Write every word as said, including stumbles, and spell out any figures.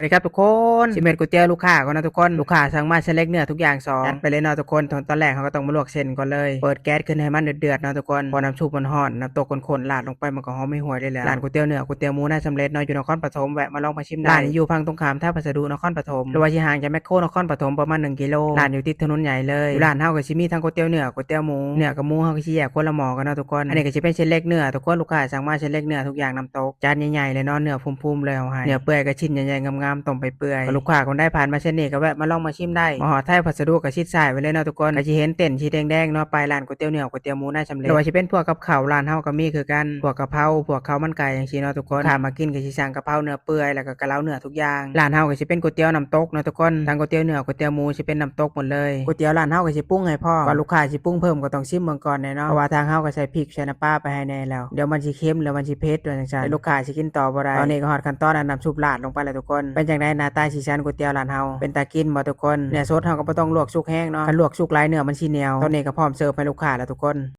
สวัสดีครับทุกคน ชิมเมนูก๋วยเตี๋ยวลูกค้าก่อนนะทุกคน ลูกค้าสั่งมาเส้นเล็กเนื้อทุกอย่างสอง จัดไปเลยเนาะทุกคน ตอนแรกเราก็ต้องมาลวกเส้นก่อนเลย เปิดแก๊สขึ้นให้มันเดือดๆเนาะทุกคน พอน้ำซุปมันฮ้อน น้ำตกข้นๆราดลงไป มันก็หอมไม่ห่วยเลยแหละ ร้านก๋วยเตี๋ยวเนื้อก๋วยเตี๋ยวหมูนายสำเร็จเนาะ อยู่นครปฐม แวะมาลองมาชิมได้ ร้านนี้อยู่ฝั่งตรงข้ามท่าพัสดุนครปฐม หรือว่าสิห่างจากแมคโครนครปฐมประมาณหนึ่งกิโล ร้านอยู่ติดถนนใหญ่เลย อยู่ร้านเฮาก็สิมีทั้งก๋วยเตี๋ยวเนื้อก๋วยเตี๋ยวหมู เนื้อกับหมูเฮาก็สิแยกคนละหม้อกันเนาะทุกคน อันนี้ก็สิเป็นเส้นเล็กเนื้อทุกคน ลูกค้าสั่งมาเส้นเล็กเนื้อทุกอย่างน้ำตก จานใหญ่ๆเลยเนาะ เนื้อพุ้มๆเลยเอาให้ เนื้อเปื่อยก็ชิ้นใหญ่ๆงามๆต้มไปเปื่อย ก็ลูกค้าคนใดผ่านมาเส้นนี้ก็แวะมาลองมาชิมได้ มาฮอดท่าพัสดุก็ชิดซ้ายไว้เลยเนาะทุกคน ก็สิเห็นเต็นท์สีแดงๆเนาะ ป้ายร้านก๋วยเตี๋ยวเนื้อก๋วยเตี๋ยวหมูนายสำเร็จ หรือว่าสิเป็นพวกกับข้าวร้านเฮาก็มีคือกัน พวกกะเพรา พวกข้าวมันไก่จังซี่เนาะทุกคน ลูกค้ามากินก็สิสั่งกะเพราเนื้อเปื่อย แล้วก็กะเพราเนื้อทุกอย่าง ร้านเฮาก็สิเป็นก๋วยเตี๋ยวน้ำตกเนาะทุกคน ทั้งก๋วยเตี๋ยวเนื้อก๋วยเตี๋ยวหมูสิเป็นน้ำตกหมดเลย ก๋วยเตี๋ยวร้านเฮาก็สิปรุงให้พร้อม ก่อนลูกค้าสิปรุงเพิ่มก็ต้องชิมเบิ่งก่อนแหน่เนาะ เพราะว่าทางเฮาก็ใส่พริกใส่น้ำปลาไปให้แหน่แล้ว เดี๋ยวมันสิเค็ม หรือมันสิเผ็ดว่าจังซั่น ลูกค้าสิกินต่อบ่ได้ ตอนนี้ก็ฮอดขั้นตอนอันน้ำซุปราดลงไปแล้วทุกคน เป็นจังได๋หน้าตาสีสันก๋วยเตี๋ยวร้านเฮา เป็นตากินบ่ทุกคน เนื้อสดเฮาก็บ่ต้องลวกสุกแฮงเนาะ คันลวกสุกหลายเนื้อมันสิเหนียว ตอนนี้ก็พร้อมเสิร์ฟให้ลูกค้าแล้วทุกคน